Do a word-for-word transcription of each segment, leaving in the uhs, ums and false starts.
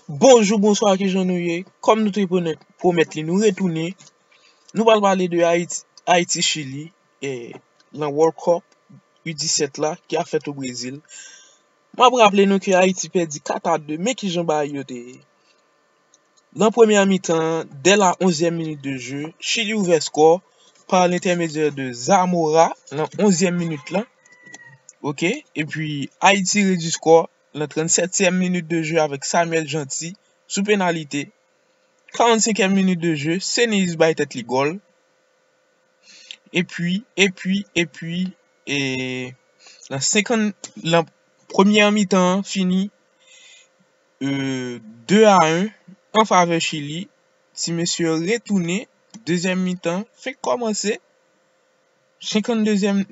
Bonjou, bonswa, kijan nou ye? Kòm nou te pwone-, pwomèt li, nou retounen. Nou pral pale de Ayiti, Ayiti Chili, e, nan World Cup U disèt la, ki ap fèt o Brezil. M ap raple nou ke Ayiti pèdi kat a de, men kijan bagay yo te ye. Nan premyè mitan, dè la onzyèm minit de je, Chili ouvè skò pa lentèmedyè de Zamora nan onzyèm minit lan. Oke? Epi, Ayiti redui skò nan trannsètyèm minit de je avèk Samuel Jeanty sou penalite. Karannsenkyèm minit de je, Seneus bay tèt li gòl. Epi, epi, epi, e, nan senkant, nan premyè mitan an fini, e, de a en an favè Chili. Ti mesye yo retounen, dezyèm mitan fenk kòmanse. Senkanndezyèm,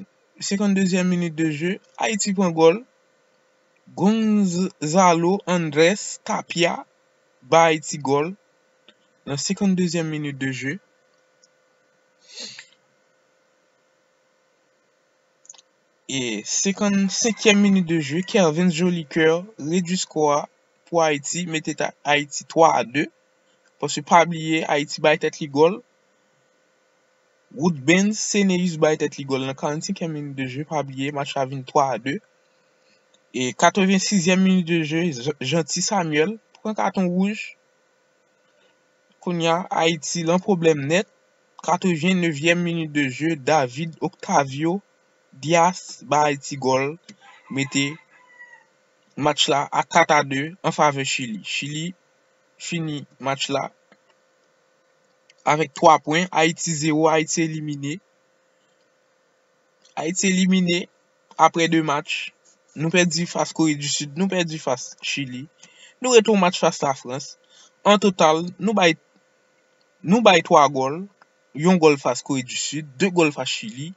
senkanndezyèm minit de je, Ayiti pran gòl. Gonzalo Andrés Tapia bay Ayiti gòl nan senkanndezyèm minit de je. E senkannsenkyèm minit de je, Kervens Jolicoeur redui skò a pou Ayiti, mete ta-, Ayiti twa a de. Paske pa bliye, Ayiti bay tèt li gòl. Woodbens Seneus bay tèt li gòl nan karannsenkyèm minit de je, pa bliye, match la vin twa a de. E katrevensizyèm minit de je, Jan-, Jeanty Samuel pran katon wouj. Kounye a, Ayiti lan pwoblèm nèt. Katrevennevyèm minit de je, David Octavio Dias bay Ayiti gòl, mete match la a kat a de an favè Chili. Chili fini match la avèk twa pwen, Ayiti zewo, Ayiti elimine. Ayiti elimine apre de match. Nou pèdi fas Kore di Sid, nou pèdi fas Chili. Nou rete yon match fas Lafrans. An total, nou bay, nou bay twa gòl, yon gòl fas Kore di Sid, de gòl fas Chili.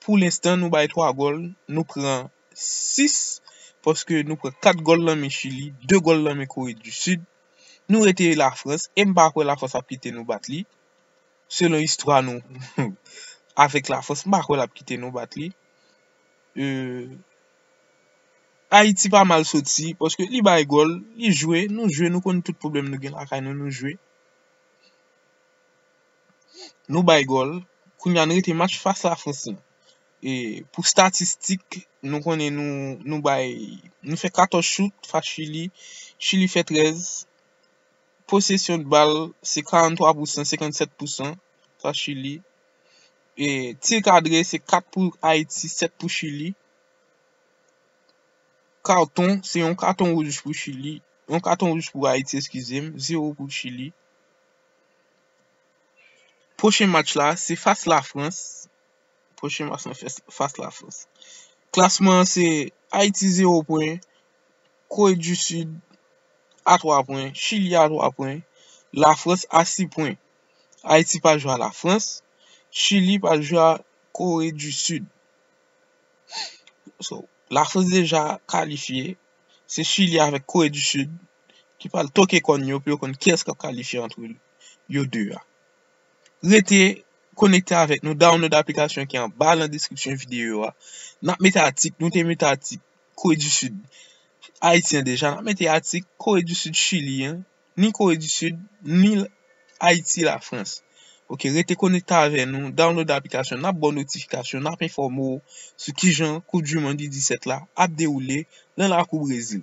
Pou lenstan, nou bay twa gòl, nou pran sis, paske nou pran kat gòl nan men Chili, de gòl nan men Kore di Sid. Nou rete Lafrans, e m pa kwè Lafrans ap kite nou bat li. Selon istwa nou avèk Lafrans, m pa kwè l ap kite nou bat li. E, Ayiti pa mal soti, paske li bay gòl, li jwe, nou jwe, nou konn tout pwoblèm nou gen lakay nou, nou jwe. Nou bay gòl. Kounye a, nou rete match fas Lafrans lan. E pou statistik, nou konnen nou, nou bay, nou fè katòz chout fas Chili. Chili fè trèz. Posesyon de bal, se karanntwa pousan, senkannsèt pousan fas Chili. E tir kadre, se kat pou Ayiti, sèt pou Chili. Katon, se yon katon wouj pou Chili. Yon katon wouj pou Ayiti, eskize m, zewo pou Chili. Pwochen match la, se fas Lafrans. Pwochen match lan fas, fas Lafrans. Klasman an se Ayiti zewo pwen, Kore di Sid a twa pwen, Chili a twa pwen, Lafrans a sis pwen. Ayiti pral jwe a Lafrans, Chili pral jwe a Kore di Sid. So, Lafrans deja kalifye. Se Chili avèk Kore di Sid ki pral toke kòn yo pou yo konn kiyès k ap kalifye antre yo de a. Rete konekte avèk nou, download aplikasyon ki anba nan deskripsyon videyo a. N ap mete atik, nou te mete atik Kore di Sid Ayiti an deja, n ap mete atik Kore di Sid Chili an, ni Kore di Sid, ni Ayiti Lafrans. Oke, rete konekte avè nou, download aplikasyon, n ap ba w notifikasyon, n ap enfòme w sou kijan Koup di Mond U disèt la ap dewoule nan lakou Brezil.